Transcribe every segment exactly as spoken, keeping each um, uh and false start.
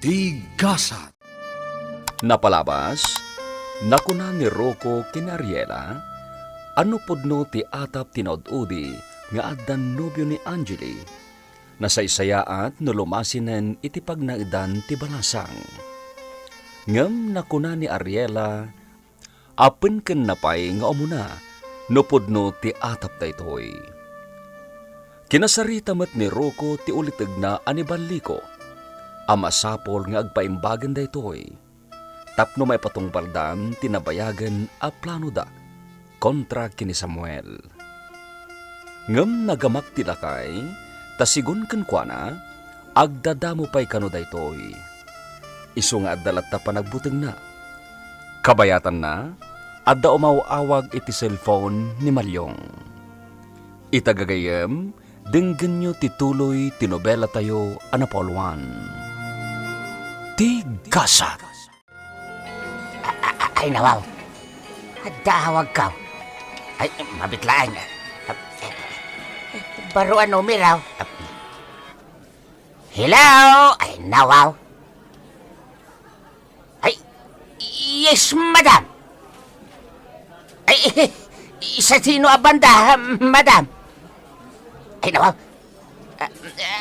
Ti gasat. Napalabas, nakuna ni Rocco ken Ariela a no pudno ti atap ti naud-udi nga addan nobio ni Angeli, nasaysayaat no lumasinen iti pagnaedan ti balasang. Ngem nakuna ni Ariela, Apenkenna pay nga umuna no pudno ti atap daytoy. Kinasarita met ni Rocco ti ulitegna a ni Ballico a masapul nga agpaimbagen daytoy tapno maipatungpaldan ti nabayagen a planoda kontra ken ni Samuel. Ngem nagamak ti lakay, ta sigun kenkuana, agdadamo pay kano daytoy. Isu nga adda latta panagbutengna. Kabayatanna, adda umaw-awag iti cellphone ni Malyong. Ita gagayyem, denggenyo ti tuloy ti nobelatayo a napauluan. Ti Gasat. A-, a-, a-, ay, nawaw. Adda awagko. Ay, mabit laeng. Baro a numero. Hello? Ay, nawaw. Ay, yes, madam. Ay, sa sino a banda, madam? Ay, nawaw. Ah,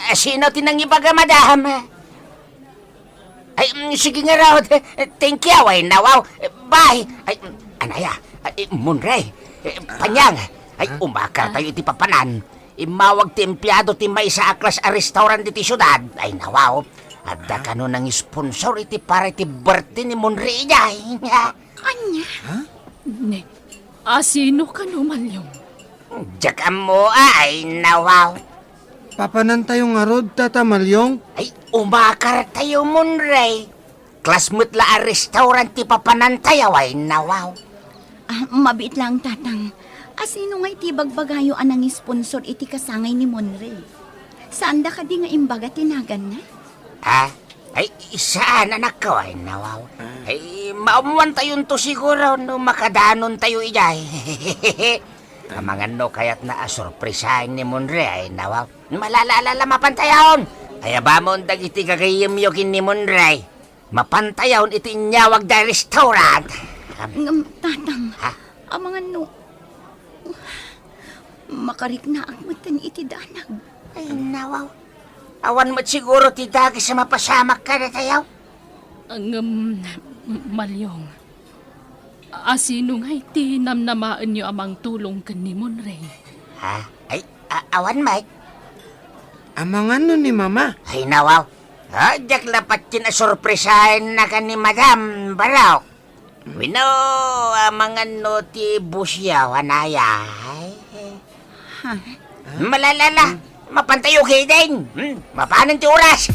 ah, sino ti nangibaga, madam? Ay, mm, sige ngarud. Thank you, ay, nawaw. Bye. Ay, mm, anaya. Ay, Munray. Eh, Panyang. Ay, umakar tayo iti papanan. Immawag ti empleyado ti maysa a klas a restaurant iti siudad. Ay, nawaw. Adda kano nang-sponsor iti para iti birthday ni Munray idiay. Ania? Ha? Ne, asino kano, Malyong? Diak ammo, ay, nawaw. Papanantayo ngarud, Tata Malyong? Ay, umakartayo, Munray. Klas met la a restaurant ti papanantayo, ay, nawaw. Ah, mabiit lang, Tatang. Asino nga iti bagbagayo a nangisponsor iti kasangay ni Munray? Saanda kadi nga imbaga ti naganna? Ah, ay, saan, anakko, ay, nawaw. Ay, maammuantayonto siguro no makadanontayo idiay. Amangan no kayatna a sorpresaen ni Munray, ay, nawaw. Malala, alala, mapantayon. Ay, abamon dagiti gagayyemyo ken ni Munray. Mapantayon iti inyawag da restaurant. Ngem, Tatang, ha? Amangan no makariknaak metten iti danag. Ay, nawaw. Awan met siguro ti dakes a mapasamak kadatayo. Ngem, Malyong, asino ngay ti namnamaenyo a mangtulong ken ni Munray? Ha? Ay, a-, awan met. Amangan no ni Mama. Ay, nawaw. Ah, diak lapat ken a sorpresaenna ken ni Madam Barok. Wenno, amangan no ti bossyo, anaya. Ha? Malala, mapantayo ketdin. Hmm, mapanen ti oras.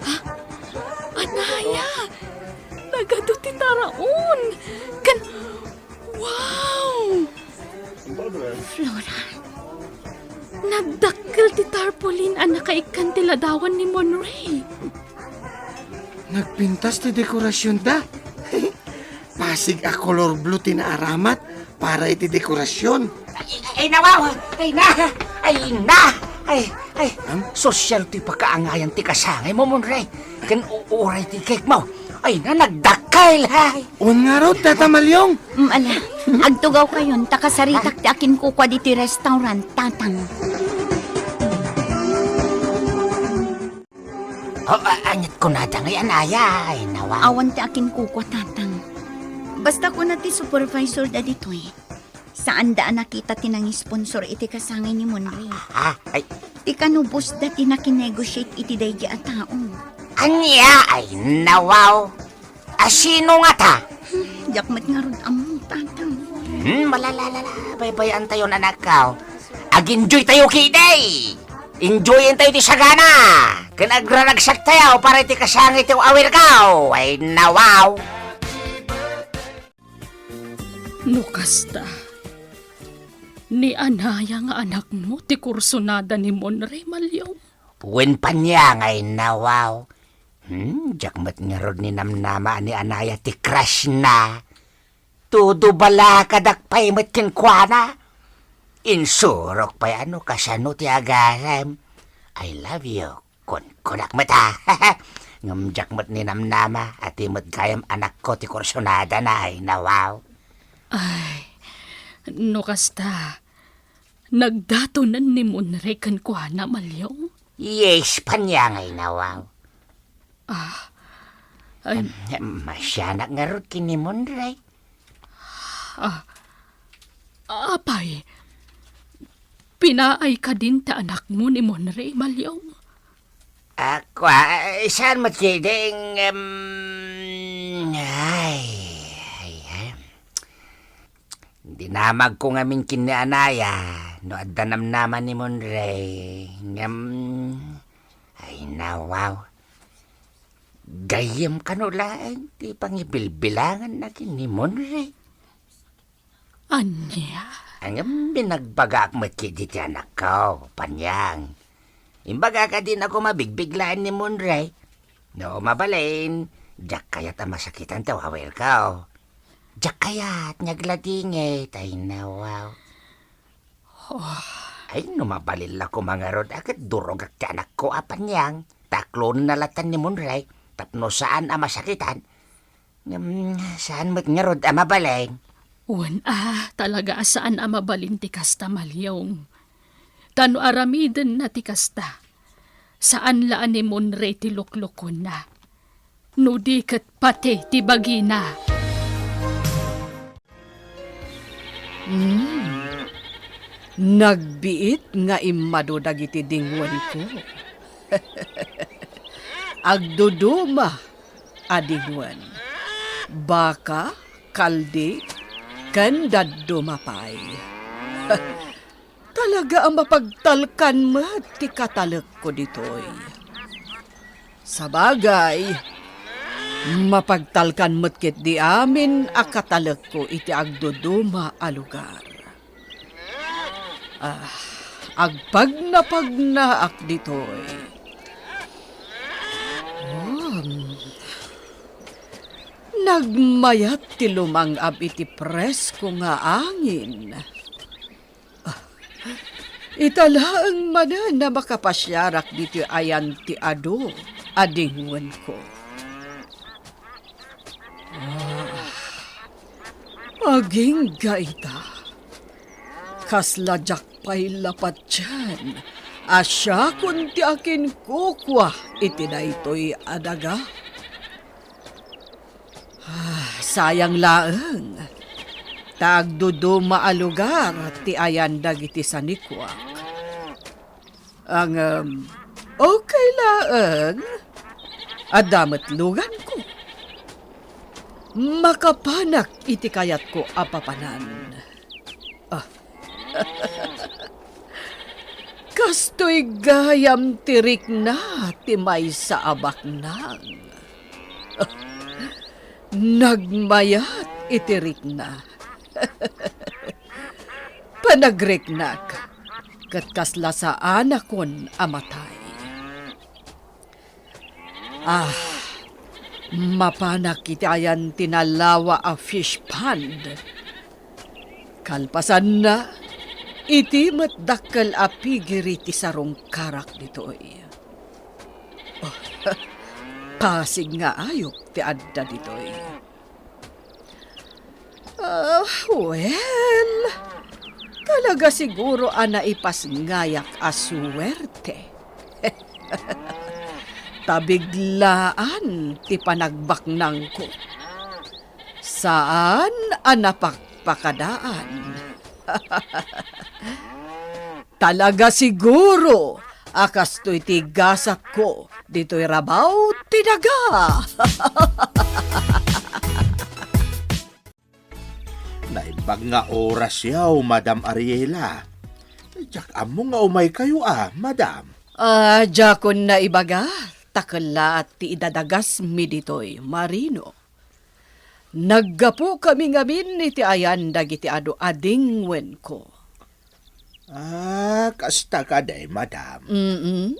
Ha? Anaya! Nagadu ti taraon! Ken, wow! Flora, nagdakkel ti tarpaulin a nakaikkan ti ladawan ni Monray. Nagpintas ti dekorasionda. Pasig a kolor blue ti naaramat para iti dekorasion. Ay, ay, nawaw! Ay, na! Ay, na! Ay, ay, sosyal ti pakaangayan ti kasangaymo, Monray. Ken u-, uray ti cake mo. Ay, na, nagdakkel, ay. Wen ngarud, Tata Malyong. Mm, ala, agtugawkayon, ta kasaritak ti akinkukua ditoy restaurant, Tatang. Oh, a-, aniat kunada ngay, anaya, ay, nawaw. Awan ti akinkukua, Tatang. Basta kuna ti supervisor da ditoy, saanda a nakita ti nangisponsor iti kasangay ni Monray. Ah, ay. Ti kano boss da ti nakinegotiate iti daydi a tao. Ania, ay, nawaw. Asino ngata? Hmm, diak met ngarud ammo, Tatang. Hmm, malalalala, baybayantayon, anakko. Ag-enjoytayo ketdi. Enjoyentayo ti sagana. Ken agraragsaktayo para iti kasangay ti awirko. Ay, nawaw. No kasta, ni Anaya nga anakmo ti kursunada ni Monray, Malyong? Wen paniangay, nawaw. Hmm, diak met ngarud ninamnama a ni Anaya ti crush na. Todo balakadak pay met kenkuana. Insurok pay a no kasano ti agarem. I love you. Kunkunak met a. Ngem diak met ninamnama a ti met gayam anakko ti kursunadana, ay nawaw. Ay, no kasta, nagdatonen ni Monre kenkuana, Maliong? Yes, paniang, ay nawaw. Ah, ay. Em, em, masianak ngarud ken ni Monre. Ah, apay, pinaay kadin ti anakmo ni Monre, Maliong? Ako, ah, saan met ketdin, em, ay, ay, ay. Dinamagko ngamin ken ni Anaya no adda namnama ni Monre, ngem, ay, nawaw. Gayyem kano laeng ti pangibilbilanganna ken ni Monre. Ania? Ngem binagbagaak met ketdi ti anakko, Paniang. Imbagak a dinako mabigbiglaen ni Monre. No mabalin, diak kayat a masakitan ti awawirko. Diak kayat nga agladingit, ay nawaw. Oh. Ay, no mabalin la koma ngarud a ket durogak ti anakko a Paniang, ta aklonenna latan ni Monre, tapno saan a masakitan. Ngem, saan met ngarud a mabalin? Wen a, talaga a saan a mabalin ti kasta, Maliong. Ta no aramidenna ti kasta, saan la a ni Monre ti luklukonna. No di ket pati ti bagina. Mm. Nagbiit nga immadu dagiti dingwenko. Agduduma a dingwen. Baka, kaldi, ken dadduma pay. Talaga a mapagtalkan met ti katalekko ditoy. Sabagay, mapagtalkan met ketdi amin a katalekko iti agduduma a lugar. Ah, agpagnapagnaak ditoy. Um, nagmayat ti lumang-ab iti presko nga angin. Ita laeng manen a makapasiarak ditoy ayan ti adu a dingwenko. Ah, agingga ita. Kasla diak pay la patien a siakon ti akinkukua iti daytoy a daga. Ah, sayang laeng. Ta agduduma a lugar ti ayan dagiti sanikuak. Ngem, okay laeng. Adda met luganko. Makapanak iti kayatko a papanan. Ah, kastoy gayam ti rikna ti maysa a baknang. Nagmayat iti rikna. Panagriknak, ket kasla saanakon a matay. Ah, mapanak iti ayan ti nalawa a fish pond. Kalpasanna, iti met dakkel a pigiri ti sarungkarak ditoy. Oh, pasig nga ayup ti adda ditoy. Ah, well, talaga siguro a naipasngayak a suwerte. Ta biglaan ti panagbaknangko. Saan a napakpakadaan. Talaga siguro a kastoy ti gasatko ditoy rabaw ti daga. Naimbag nga oras yaw, Madam Ariela. Diak ammo nga umaykayo a, Madam. Ah, diakon naibaga, ta kellaat ti idadagasmi ditoy, Marino. Naggapukami ngamin iti ayan dagiti adu a dingwenko. Ah, kasta kadi, Madam. Mm-mm.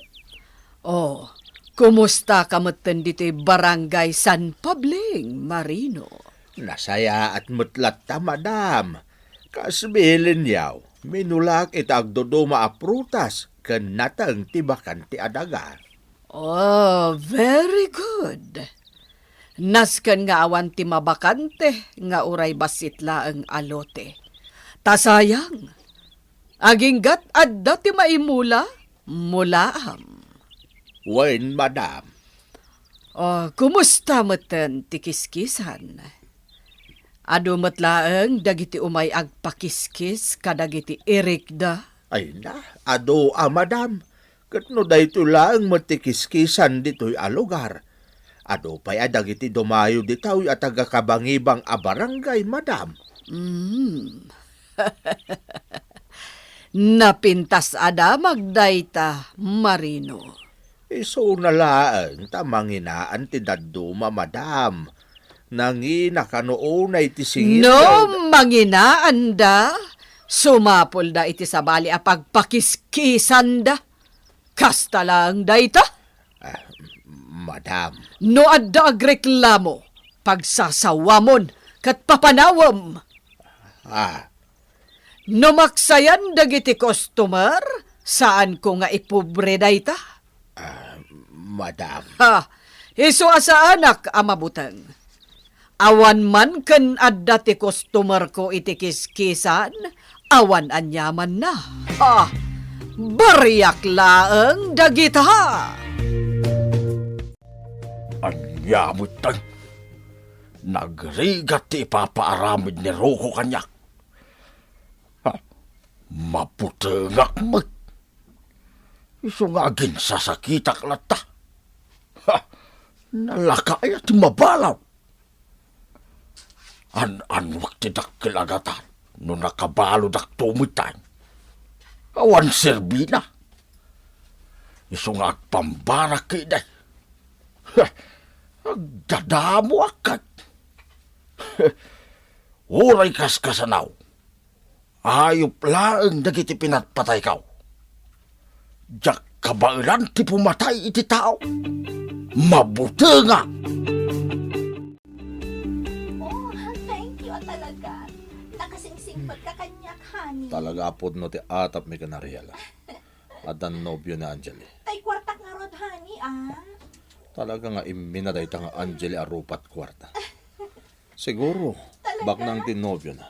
Oh, kumusta ka metten ditoy Barangay San Pabling, Marino? Nasayaat met latta, Madam. Kas bilinyaw, Minulak iti agduduma a prutas ken nateng ti bakante a daga. Oh, very good. Nasken nga awan ti mabakante nga uray bassit laeng a lote. Ta sayang, aginggat adda ti maimula, mulaam. Wen, madam. Oh, kumusta metten ti kiskisan? Adu met laeng dagiti umay agpakiskis kadagiti irikda? Ay na, adu a, madam. Ket no daytoy laeng met ti kiskisan ditoy a lugar, adu pay a dagiti dumayo ditoy a taga-Kabangibang a barangay, madam. Mm. Napintas a damag dayta, Marino. Isuna laeng ta manginaan ti dadduma, madam. Nangina kano unay ti singit. No manginaanda, sumapulda iti sabali a pagpakiskisanda. Kasta laeng dayta? Ah, madam. No adda agreklamo, pagsasawamon ket papanawem. Ah. No maksayan dagiti customer, saanko nga ipobre dayta? Ah, madam. Ha, isu a saanak a mabuteng. Awan man ken adda ti customerko iti kiskisan, awan aniamanna. Ah, bariak laeng dagita! Ania metten? Nagrigat ti ipapaaramid ni Rocco kaniak. Ha? Mabutengak met. Isu nga aginsasakitak latta. Ha? Nalaka aya ti mabalaw? An-anuak ti dakkel a datar no nakabaludakto metten? Awan serbina. Isu nga agpambarak kadi. Ha? Agdadamoak ket. Uray kaskasanaw, ayup laeng dagiti pinatpatayko. Diak kabaelan ti pumatay iti tao. Mabutengak! Oh, thank you, ah, talaga. Nakasingsingpet ka kaniak, honey. Talaga a pudno ti atapmi ken Ariel. Addan nobio ni Angeli. Ay, kuartak ngarud, honey, ah. Talaga nga immina dayta nga Angeli a rupat kuarta. Siguro, talaga? Baknang ti nobiona.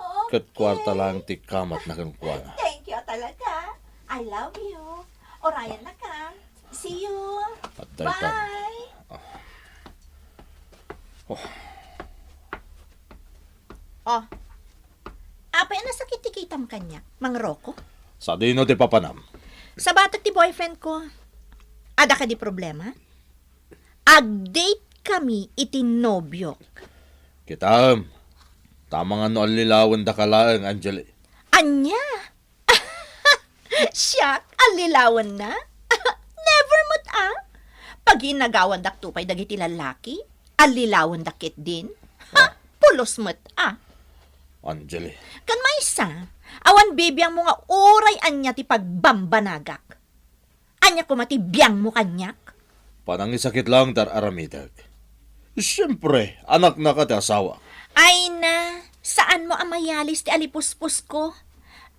Okay. Ket kuarta lang ti kamatna kenkuana. Thank you talaga. I love you. Urayan na ka. See you. At daytan. Bye. Ah. Oh. Oh. Apay a nasakit ti kitam kaniak, Mang Rocco? Sadino ti papanam? Sabatek ti boyfriend ko. Adda kadi problema? Ag-date kami iti nobiok. Kitaem, ta mangano allilawendaka laeng, Angeli. Ania? Siak, allilawenna? Never met, ah. Paginagawandakto pay dagiti lallaki, allilawendak ketdin. Ha, ah, pulos met, ah. Angeli. Ken maysa, awan bibiangmo nga uray ania ti pagbambanagak. Ania koma ti biangmo kaniak? Panangisakit lang ti ar-aramidek. Siempre, anaknaka ti asawa. Ay na, saanmo a mayalis ti alipuspusko?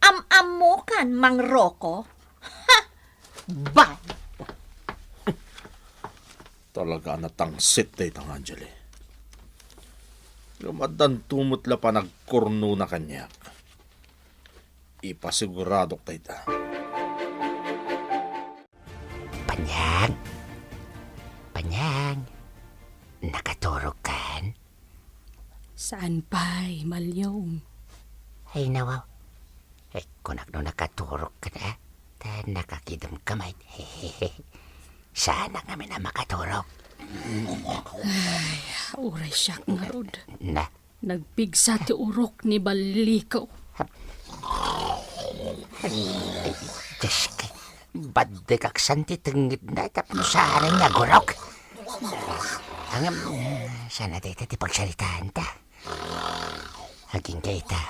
Am-ammokan, Mang Rocco? Ha! Bye! Talaga a natangsit dayta nga Angeli. Ngem addanto met la panagkurnona kaniak. Ipasiguradok dayta. Panyang! Panyang! Nakaturogkan? Saan pay, Malyong? Ay, nawaw. Eh, kunak no nakaturogkan, ah. Ta nakakidem ka met. Saan ngamin a makaturog? Ay, uray siak ngarud. Na, nagpigsa ti urok ni Baliko. Ay, Diyos ko, baddekak san ti tengngedna tapno saan nga agurok. Ngem, saan a dayta ti pagsaritaanta? Agingga ita,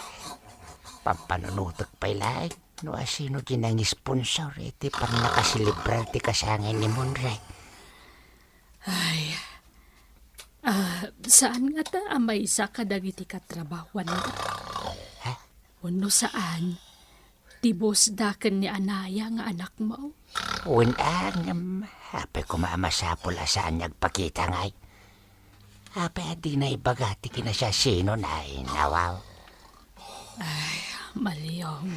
pampanunotek pay laeng no asino ti nangisponsor iti pannakaselebrar ti kasangay ni Monre. Ay, ah, saan ngata a maysa kadagiti katrabahuanna? Ha? Wenno saan, ti bosda ken ni Anaya nga anakmo? Wen, a, ngem apay koma a masapul a saan nga agpakita ngay? Apay a dina ibaga ti kinasiasino na, inawaw? Ay, Malyong.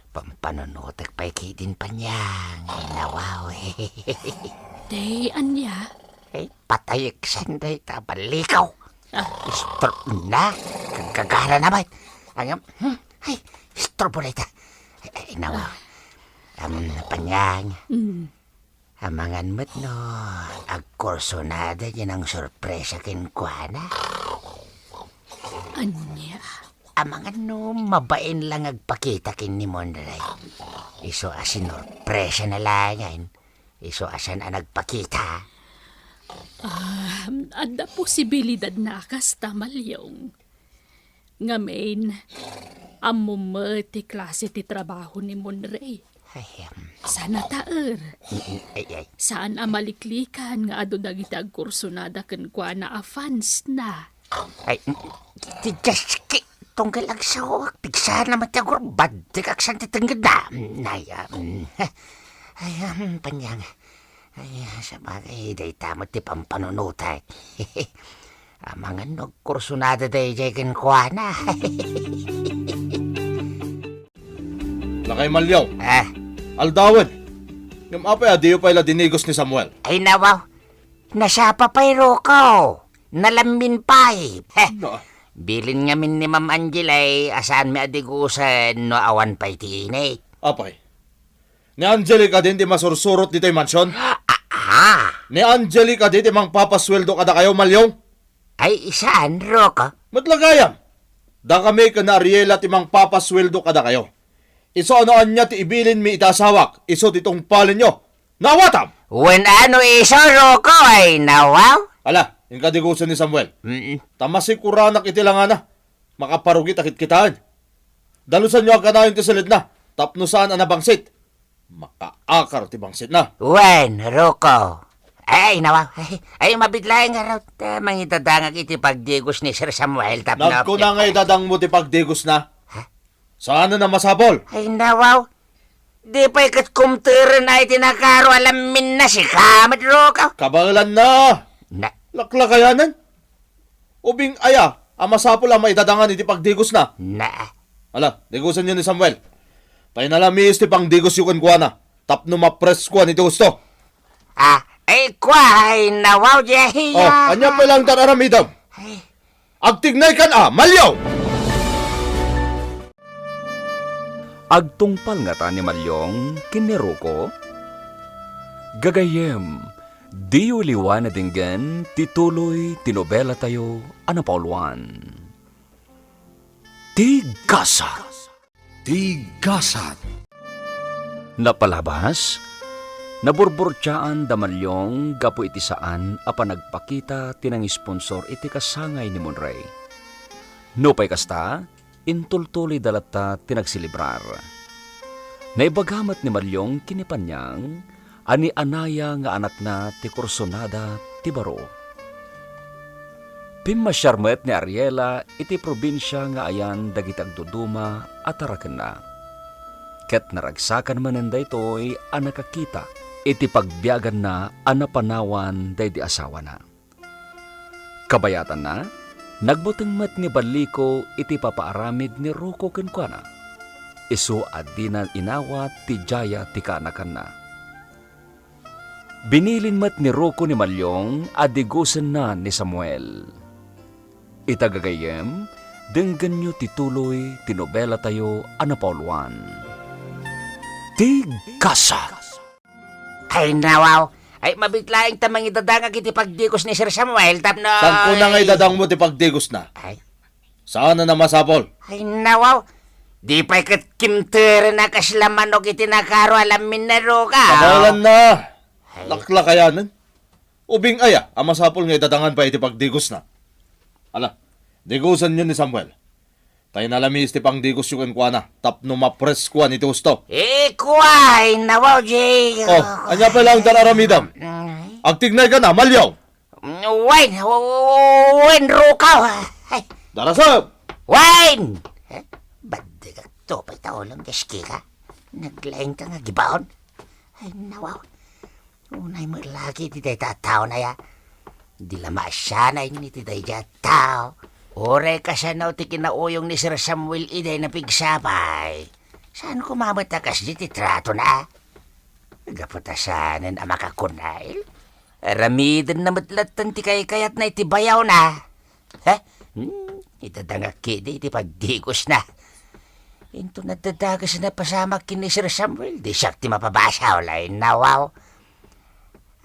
Pampanunotek pay ketdin, Panyang, inawaw. Ti ania? Ay, patayek saan dayta a ballikaw. Ah. Istorbo na. Gagara na met. Ay, hmm, ay, istorbo dayta. Ay, ay, inawaw. Ah. Am, Panyang. Mm. Amangan met no agkursunada diay nangsorpresa kenkuana. Ania? Amangan no mabain la nga agpakita ken ni Monray. Isu a sinorpresana laengen. Isu a saan a nagpakita. Ah, adda posibilidad na a kasta, Malyong. Ngamin, ammom met ti klase ti trabaho ni Monray. Ay, em. Saan a taer. Mm, ay, ay. Saan a maliklikan nga adu dagiti agkursunada kenkuana a fans na. Ay, mm, ti Jaski, tunggal agsaoak, pigsaan met ti agurbad, ti kaksan ti tenggedda. Mm, ay, ah, mm. Ay, ah, mm, Panyang. Ay, sabagay, dayta met ti pampanunotek. Amangan no agkursunada daydiay kenkuana. Lakay Malyong. Ah. Aldawen. Ngem apay a diyo pay la dinigos ni Samuel? Ay, nawaw. Nasapa pay, Rocco. Nalammin pay. Heh. Na. Bilin ngamin ni Ma'am Angel ay a saanmi a digusen no awan pay ti init. Apay? Ni Angelica din ti masursurot ditoy mansion? Aha! Ni Angelica di ti mangpapasueldo kadakayo, Malyong? Ay, saan, Rocco? Met la gayam. Dakami ken ni Ariela ti mangpapasueldo kadakayo. Isu a no ania ti ibilinmi iti asawak, isu ti tungpalenyo. Naawatam! Wen a no isu, Rocco, ay nawaw? Ala, inka digusen ni Samuel. Mm-mm. Ta masikuranak iti langana. Makaparugit a kitkitaen. Dalusanyo a kanayon ti silidna, tapno saan a nabangsit. Makaakar ti bangsitna. Wen, Rocco. Ay, nawaw. Ay, ay, mabiit laeng ngarud. Ta mangidadangak iti pagdigos ni Sir Samuel tapno Nagkuna nga idadangmo ti pagdigosna. Ha? Saan a masapul? Ay, nawaw. Di pay ket kumteren ay ti nakaro a lamminna, sika met, Rocco. Kabaelanna. Na. Laklakayanen. Ubing aya a masapul a maidadangan iti pagdigosna? Na. Ala, digusenyo ni Samuel. Tay nalamiis ti pangdigosyo kenkuana tapno mapreskoan iti husto. Ah, ay, kua, ay, nawaw, diay. Oh, ania pay laeng ti ar-aramidem? Ay. Agtignay kan a, Malyong! Agtungpal ngata ni Malyong ken ni Rocco? Gagayyem, diyo liwan a denggen ti tuloy ti nobelatayo a napauluan. Ti Gasat. Ti Gasat. Napalabas, naburburtiaan da Malyong gapu iti saan a panagpakita ti nangisponsor iti kasangay ni Monray. Nupay kasta, intultuloyda latta ti nagselebrar. Naibaga met ni Malyong ken ni Panyang a ni Anaya nga anakna ti kursunada ti baro. Pimmasiar met ni Ariela iti probinsia nga ayan dagiti agduduma a tarakenna. Ket naragsakan manen daytoy a nakakita iti pagbiaganna a napanawan daydi asawana. Kabayatanna, nagbuteng met ni Balliko iti papaaramid ni Rocco kenkuana. Isu a dina inawat ti Jaya ti kaanakanna. Binilin met ni Rocco ni Malyong a digusenna ni Samuel. Ita gagayyem, denggenyo ti tuloy ti nobelatayo a napauluan. Ti Gasat. Ay, nawaw. Ay, mabiit laeng ta mangidadangak iti pagdigos ni Sir Samuel tapno Saan kuna nga idadangmo ti pagdigosna? Ay. Saan a masapul? Ay, nawaw. Di pay ket kimteren a kasla manok iti nakaro a lamminna, Rocco. Kabaelanna. Ay. Laklakayanen. Ubing aya a masapul nga idadangan pay iti pagdigosna. Ala, digusenyo ni Samuel. Tay nalamiis ti pangdigosyo kenkuana tapno mapreskoan iti husto. Eh, kua, ay, nawaw, Jay. Oh, ania pay laeng ti ar-aramidem? Mm. Agtignay kan a, Malyong. Wen, wen, Rocco. Ay. Darasem! Wen! Eh, badega. Tupay ta ulam, Jeskika. Naglaing ka nga gibaon. Ay, nawaw. Unay met lagi ti dayta a taona ya. Di la maasianayna iti daydiay a tao. Uray kasano ti kinauyong ni Sir Samuel idi napigsapay. Saan koma met a kasdi ti tratona? Gapu ta saanen a makakunail. Aramidenna met latta ti kaykayatna iti bayawna. Ha? Hmm, idadangak ketdi iti pagdigosna. Inton naddadages a napasamak ken ni Sir Samuel, di siak ti mapabasol, ay nawaw.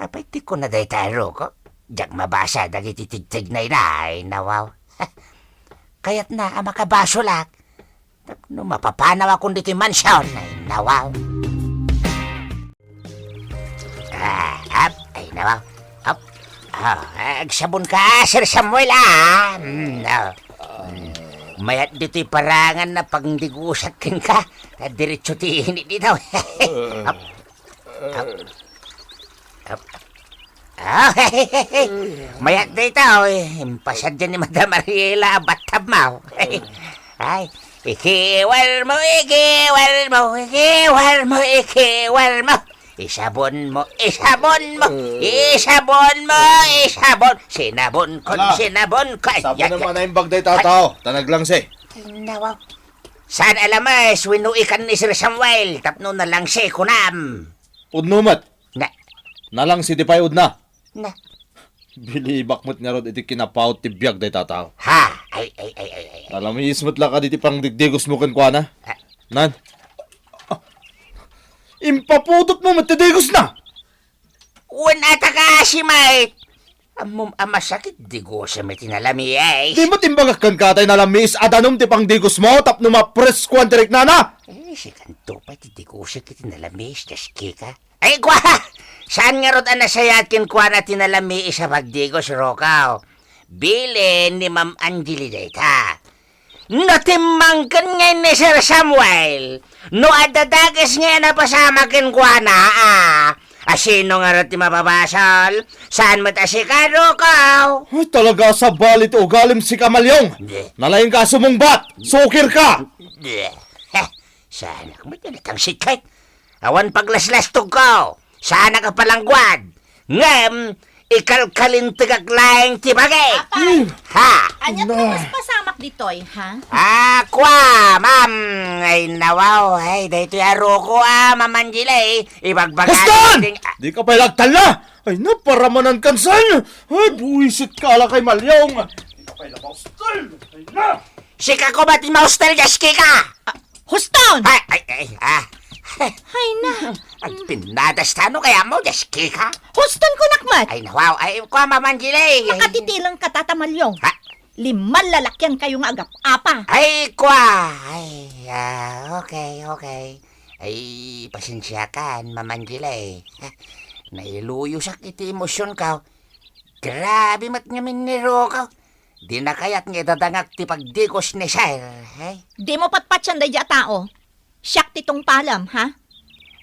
Apay ti kuna dayta a ruko? Diak mabasa dagiti tigtignayna, ay nawaw. Kayatna a makabasolak. Tapno mapapanawakon ditoy mansion, ay nawaw. Ah, ap, ay, nawa. Ap. Ah, agsabon ka, Sir Samuel, ah. Mm, oh. Mm. Mayat ditoy parangan na pangdigusak kenka. Ta diretso ti init dito. Ap. Ap. Ap. Ah, mayat dito, eh. Impasad dyan ni Madam Ariela, bathtub mo. Ay, ikiwal mo, ikiwal mo, ikiwal mo, ikiwal mo. Isabon mo, isabon mo, isabon mo, isabon. Sinabon ko, ala, sinabon ko. Ay, sabon yan, naman yan. Ay, imbag day tataw, ta naglangsi. Ay, nawaw. Saan alames, wenno ikan ni Sir Samuel, tapno nalangsi, kunam. Pudno met. Na. Nalangsi, di pay udna. Na. Bilibak met ngarud iti kinapaut ti biag dayta a tao. Ha? Ay, ay, ay, ay, ay. Nalamiis met la kadi ti pangdigdigos mo kenkuana. Ah. Nan? Ah. Impaputot mo met ti digos na. Wen, ata kasi, mait. Ammom a masakit digosem iti nalamiis. Di met imbagak kenka tay nalamiis a danum ti pangdigos mo tapno mapreskuan ti riknana? Eh, sikanto pay ti digosek iti nalamiis, Jeskika. Ay, kua! Saan ngarud a nasayaat kenkuana ti nalamiis a pagdigos, Rokaw? Bilin ni Ma'am Angeli dayta. No timmangken ngay ni Sir Samuel, no adda dakes ngay a napasamak kenkuana, a, a sino ngarud ti mapabasol? Saan met a sika, Rokaw? Ay, talaga a sabali ti ugalim, sika, Malyong. Di. Nalaingka a sumungbat. Sukirka. Di. Heh, saanak met a natangsit ket. Awan paglaslastogko. Saanak a palangguad. Ngem, ikalkalintegak laeng ti bagik. Apa? Hmm. Ha? Ania ti napaspasamak ditoy, ha? Ah, kua, ma'am. Ay, nawaw. Ay, daytoy a ruko, ah, Ma'am Angela, eh. Ibagbagak. Huston! Ding, ah. Di ka pay lagtalna. Ay, naparamanankan san. Ay, buwisit ka, ala kay Malyong. Di ka pay la maustal. Ay, na. Sika ko ba ti maustal, Jeskika? Ah, Huston! Ay, ay, ay, ah. Ay na. Ay, pinadas tano kaya mo, Jeskika? Huston ko nakmat! Ay, nawaw. Ay, kua, Ma'am Angela, eh. Makatitileng ka, Tata Malyong. Ha? Lima lalakian kayo nga agap-apa. Ay, kua. Ay, ah, okay, okay. Ay, pasensiakan, Ma'am Angela, eh. Nailuyosak iti emosyon ka. Grabe met ngamin ni Rocco. Di na kayat nga idadangak ti pagdigos ni Sir, eh? Di mo patpatyan daydi a tao. Siak ti tungpalam, ha?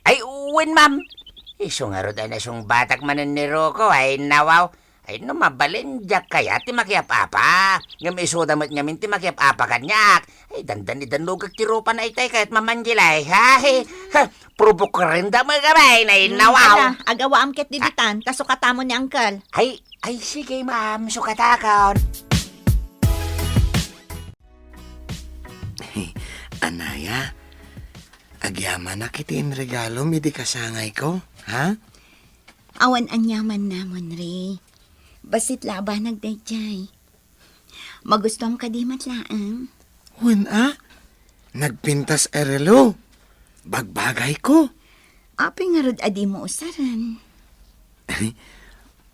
Ay, wen, ma'am. Isu ngarud a nasungbatak manen ni Rocco, ay, nawaw. Ay, no mabalin, diak kayat ti makiap-apa. Ngem isuda met ngamin ti makiap-apa kaniak. Ay, dandani dannogek ti rupana itay kayat, Ma'am Angela, ay, ha? Ay, ha, provokarenda met kami, ay, nawaw. Hmm, ala, agawaam ket ditan, ta sukatamo ni Uncle. Ay, Ay, sige, ma'am, sukatakon. Anaya, agyamanak iti inregalom idi kasangayko, ha? Awan aniaman namon, Ray. Bassit la a banag daydiay. Magustuam kadi met laeng. Wen a, nagpintas a relo. Bagbagayko. Apay ngarud a dimo usaren?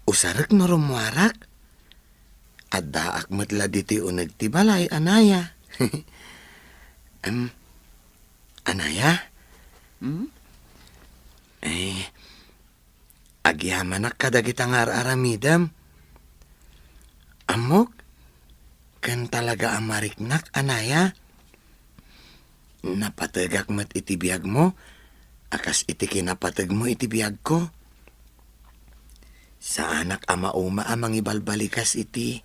Usarek no rummuarak. Addaak met la ditoy uneg ti balay, anaya. Em, anaya? Hmm? Eh, agyamanak kadagita nga ar-aramidem. Ammok, ken talaga a mariknak, anaya. Napategak met iti biagmo, a kas iti kinapategmo iti biagko. Saanak a mauma a mangibalbalikas iti,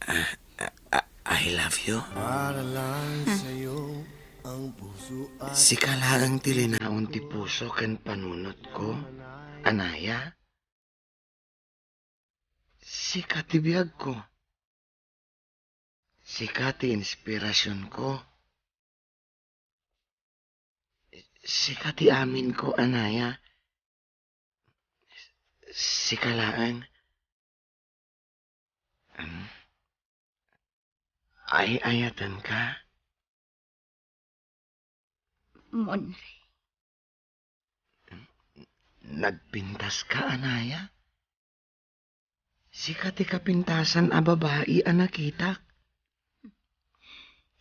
ah, ah, ah, I love you. Para lang sa'yo ang puso at Sika laeng ti linaon ti puso ken panunotko, Anaya. Sika ti biagko. Sika ti inspirasionko. Sika ti aminko, Anaya. Sika laeng. Ano? Ay-ayatenka? Monre. Nagpintaska, Anaya? Sika ti kapintasan a babai a nakitak.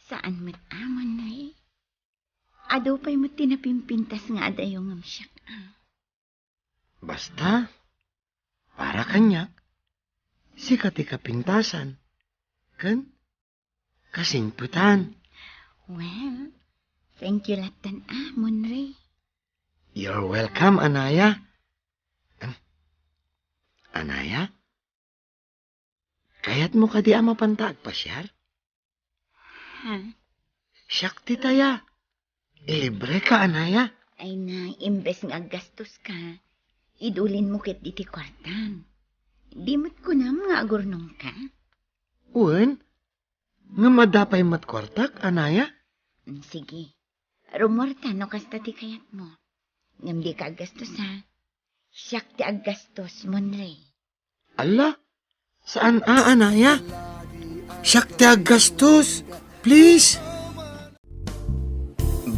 Saan met a, Monre. Adu pay met ti napimpintas nga adayo ngem siak a. Basta, para kaniak, sika ti kapintasan. Ken kasimpetan. Well, thank you lattan a, Monre. You're welcome, Anaya. Em, Anaya? Kayatmo kadi a mapanta agpasiar? Ha? Siak ti taya. Ilibreka, Anaya. Ay na, imbes nga aggastoska, idulinmo ketdi ti kuartam. Di met kunam nga agurnongka? Wen, ngem adda pay met kuartak, Anaya? Mm, sige. Rumuarta no kasta ti kayatmo. Ngem dika aggastos, ha? Siak ti aggastos, Monre. Alla, saan a, Anaya? Siak ti aggastos. Please.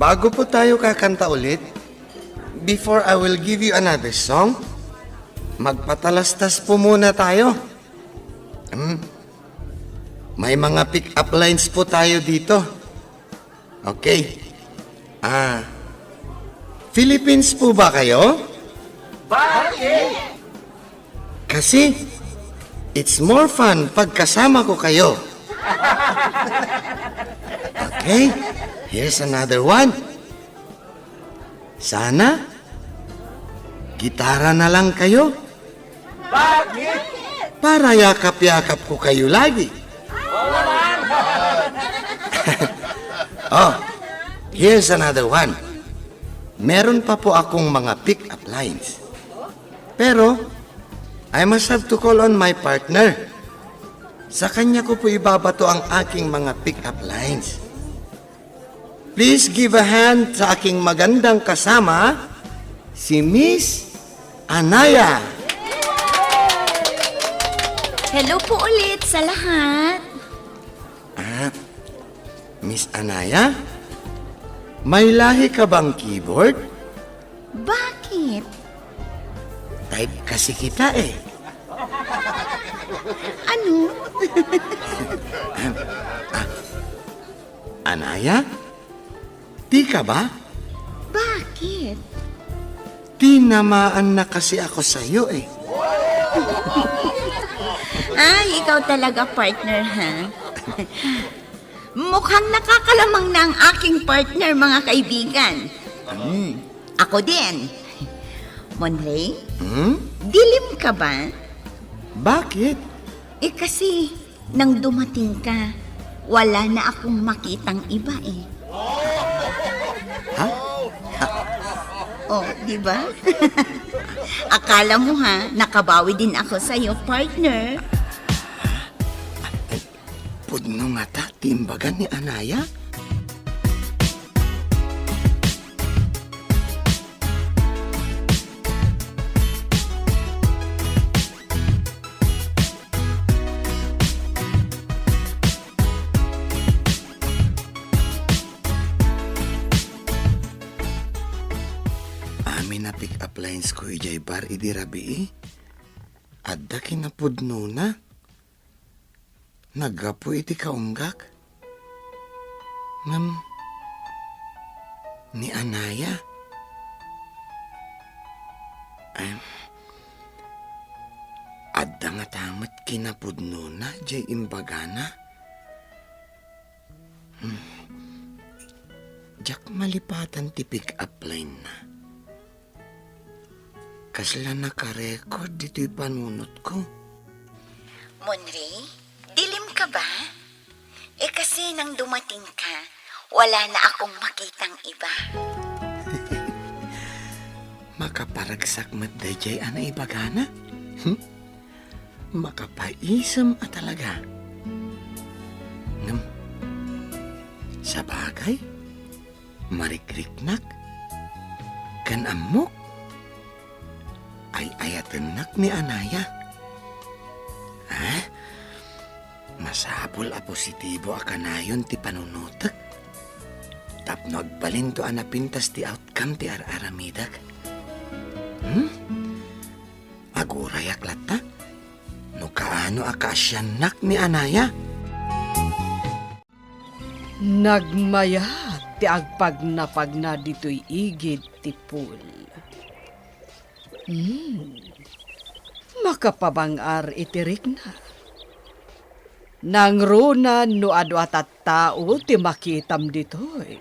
Bago po tayo kakanta ulit, before I will give you another song, magpatalastas po muna tayo. Hmm. May mga pick-up lines po tayo dito. Okay. Ah, Philippines po ba kayo? Bakit? Kasi, it's more fun pag kasama ko kayo. Okay, here's another one. Sana, gitara na lang kayo. Bakit? Para yakap-yakap ko kayo lagi. Oh, here's another one. Meron pa po akong mga pick-up lines. Pero, I must have to call on my partner. Sa kanya ko po ibabato ang aking mga pick-up lines. Please give a hand sa aking magandang kasama, si Miss Anaya. Hello po ulit sa lahat. Ah, Miss Anaya, may lahi ka bang keyboard? Bakit? Type kasi kita eh. Ano? Ah, Anaya? Di ka ba? Bakit? Tinamaan na kasi ako sa'yo eh. Ay, ikaw talaga, partner, ha? Mukhang nakakalamang na ang aking partner, mga kaibigan. Hmm, ako din. Monre, Hmm? Dilim ka ba? Bakit? Eh, kasi nang dumating ka, wala na akong makitang iba eh. Ha? Ha? Oh, di ba? Akala mo ha, nakabawi din ako sa'yo, partner. Pudno ngata ti imbaga ni Anaya? Amin a pick-up lines ko idiay bar idi rabii, adda kinapudnona. Naggapu iti kaunggak. Ngem ni Anaya, em, adda ngata met kinapudnona jay imbagana. Hmm. Diak malipatan ti pick-up line na. Kasla nakarecord ditoy panunotko. Monre, dilim ka ba? E Kasi nang dumating ka, wala na akong makitang iba. Makaparagsak met daydiay a naibagana? Hmm? Makapaisem a talaga. Ngem, sabagay, marikriknak ken ammok. Ay-ayatennak ni Anaya. Ha? Masapul a positibo a kanayon ti panunotek tapno agbalinto a napintas ti outcome ti ar-aramidek. Hmm? Agurayak latta no kaano a kaasiannak ni Anaya. Nagmayat ti agpagnapagna ditoy igid ti pool. Hmm. Makapabang-ar iti rikna. Nangruna no adu a tattao ti makitam ditoy.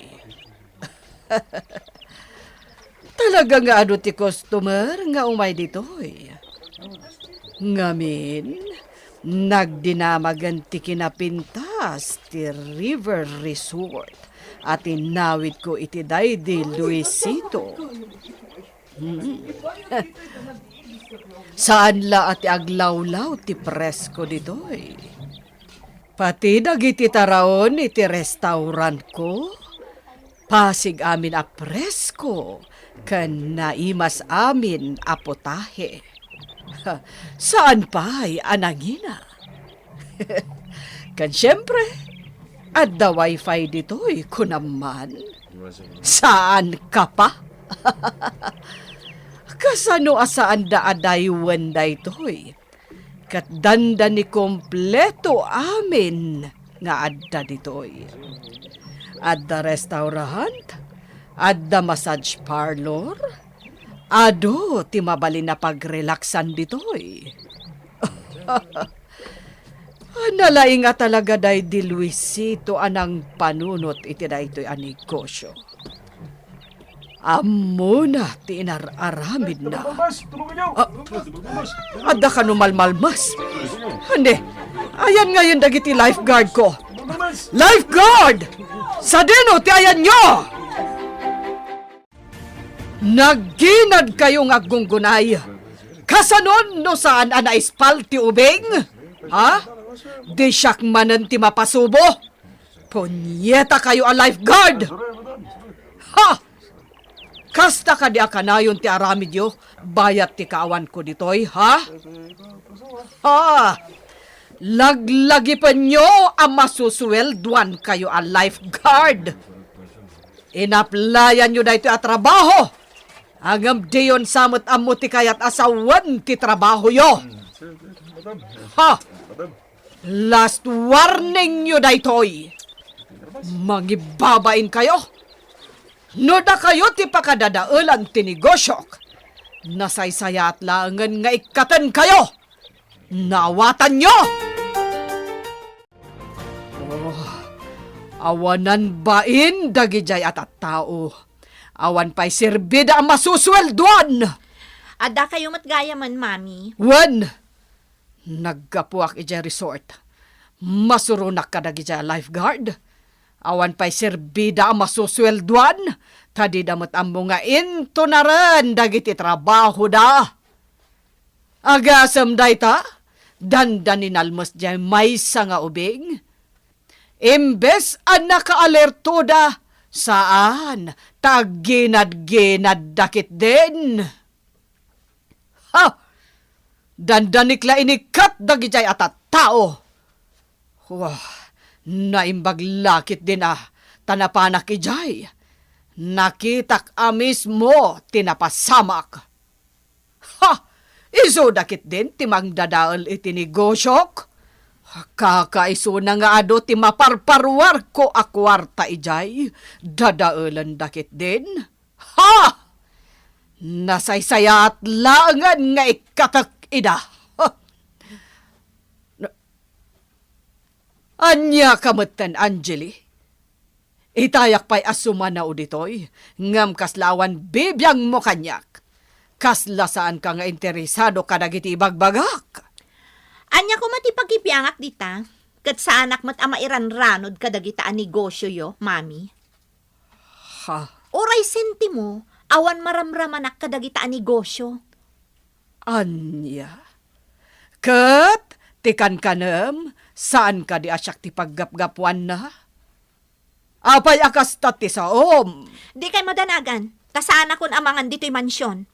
Talaga nga adu ti customer nga umay ditoy. Ngamin, nagdinamagen ti kinapintas ti River Resort a tinawidko iti daydi Luisito. Hmm. Saan la a ti aglawlaw ti presko ditoy. Pati dagiti taraon iti restaurantko, pasig amin a presko ken naimas amin a putahe. Saan pay a nangina. Ken siempre, adda wifi ditoy, kunam man. Saan ka pa? Kasano a saanda a daywen daytoy? Ket dandani kompleto amin nga adda ditoy. Adda restaurant, adda massage parlor, adu ti mabalin a pagrelaksan ditoy. Nalaing a talaga daydi Luisito a nangpanunot iti daytoy a negosio. Ammona ti inar-aramidna. Ah, adda kano malmalmes? Andi, ayan ngayon dagiti lifeguard ko. Lifeguard! Sadino ti ayanyo? Nagginad kayo nga aggunggunay. Kasanon no saan a naispal ti ubing? Ha? Di siak manen ti mapasubo? Punyeta kayo a lifeguard! Ha! Kasta kadi a kanayon ti aramidyo, bayat ti kaawanko ditoy, ha? Ha! Laglagipenyo a masusueldoan kayo a lifeguard. Inaplayanyo daytoy a trabaho. Ngem diyon sa met ammo ti kayat a sawen ti trabahoyo. Ha! Last warningyo daytoy. Mangibabain kayo. No dakayo ti pakadadaelan ti negosiok, nasaysayaat laengen nga ikkaten kayo. Naawatanyo! Oh, awanan bain dagidiay a tattao. Awan pay serbida a masusueldoan. Adda kayo met gayamen, Mami. Wen, naggapuak idiay resort. Masuronak kadagidiay a lifeguard. Awan pay serbida a masusueldoan, ta dida met ammo nga intunaren dagiti trabahoda. Agasem dayta, dandani nalmes diay maysa nga ubing. Imbes a nakaalertoda, saan, ta agginadginadda ketdin. Ha! Dandanik la inikkat dagidiay a tattao. Wah, naimbag la ketdin a, ta napanak idiay. Nakitak a mismo ti napasamak. Ha! Isuda ketdin ti mangdadael iti negosiok? Kakaisuna nga adu ti maparparuarko a kuarta idiay, dadaelenda ketdin? Ha! Nasaysayaat laengen nga ikkatek ida. Ha! Ania ka metten, Angeli? Itayak pay a sumanaw ditoy, ngem kasla awan bibiangmo kaniak. Kasla saanka nga interesado kadagiti ibagbagak. Ania koma ti pagibiangak dita? Ket saanak met a mairanranod kadagita a negosioyo, Mami. Ha? Uray sentimo, awan maramramanak kadagita a negosio. Ania? Ket ti kankanem, saan kadi a siak ti paggapgapuanna? Apay a kasta ti saom? Dikay madanagan, ta saanakon a mangan ditoy mansion.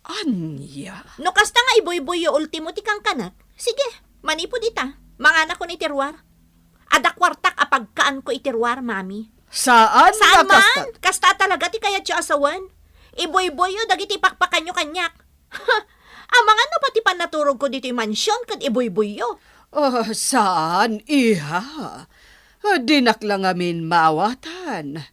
Ania? No kasta nga ibuybuyo ultimo ti kankanek, sige, manipud ita, manganakon iti ruar. Adda kuartak a pagkaanko iti ruar, Mami. Saan Saan nga man? Kasta? Kasta talaga ti kayatyo a sawen. Ibuybuyo dagiti pakpakanyo kaniak. Amangan no pati pannaturogko ditoy mansion ket ibuybuyo. Ah, saan, iha? Ah, dinak la ngamin maawatan.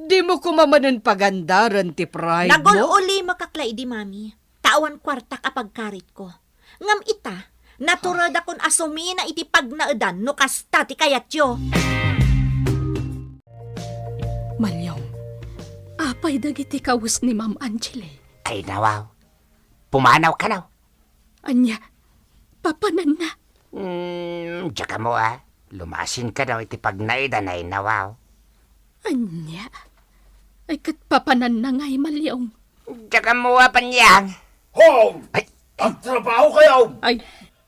Dimo koma manen pagandaren ti pride mo? Nagul-ulimek la idi, Mami, ta awan kuartak a pagkaritko. Ngem ita, naturedakon a sumina iti pagnaedan no kasta ti kayatyo. Malyong, apay dagiti kawes ni Ma'am Angeli? Ay, nawaw. Pumanaw kanaw. Ania, papananna? Hmm, diak ammo a. Lumasin kanaw iti pagnaedan ay nawaw. Ania? Ay, ket papananna ngay, Malyong? Diak ammo a, Panyang. Hoy! Ay! Agtrabaho kayo! Ay!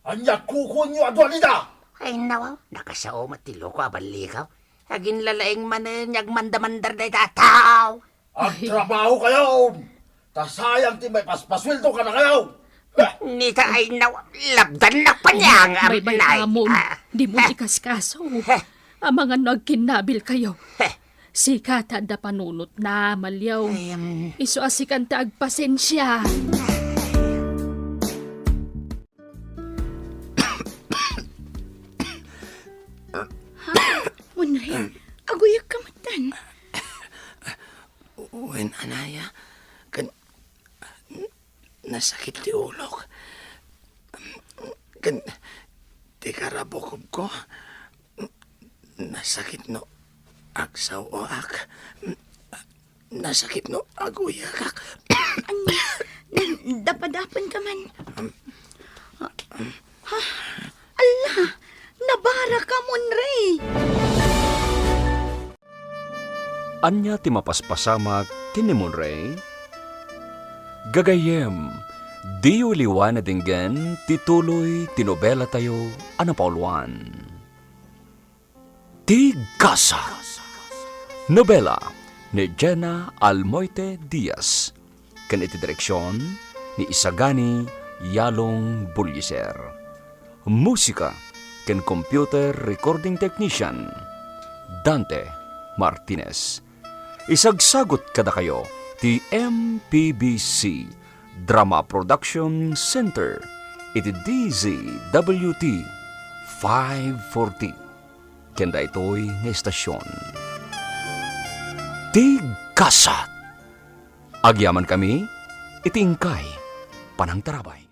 Ania kukuenyo a dua dita? Ay, nawaw, nakasao met ti loko a ballikaw. Aginlalaing manen nga agmandamandar dayta a tao. Agtrabaho kayo! Ta sayang ti maipaspasuldo kada kayo! Nita ay naw-, lapdannak, Panyang, May, may amnay. Amon, ah, dimo ah, ikaskaso. Amangan no agkinnabil kayo. Heh. Sika ta adda panunotna, Malyong. Ay, um, Isu a sikan ta agpasensia. Ha? Munri, aguyag ka metten. Wen, anaya, ken nasakit ti ulok. Ken ti karabukobko, nasakit no agsaoak. Nasakit no aguyagak. Ania, nadapadapen ka man. Ha? Alla, nabara ka, Munri. Ania ti mapaspasamak ken ni Munri? Gagayyem, diyo liwan a denggen ti tuloy ti nobelatayo a napauluan. Ti Gasa. Nobela ni Jenna Almoite Diaz, ken iti direksion ni Isagani Yalong Buliser. Musika ken computer recording technician, Dante Martinez. Isagsagut kadakayo ti M P B C Drama Production Center iti D Z W T five forty. Ken daytoy nga estasion, Ti Gasa. Agyamankami iti inkay panangtarabay.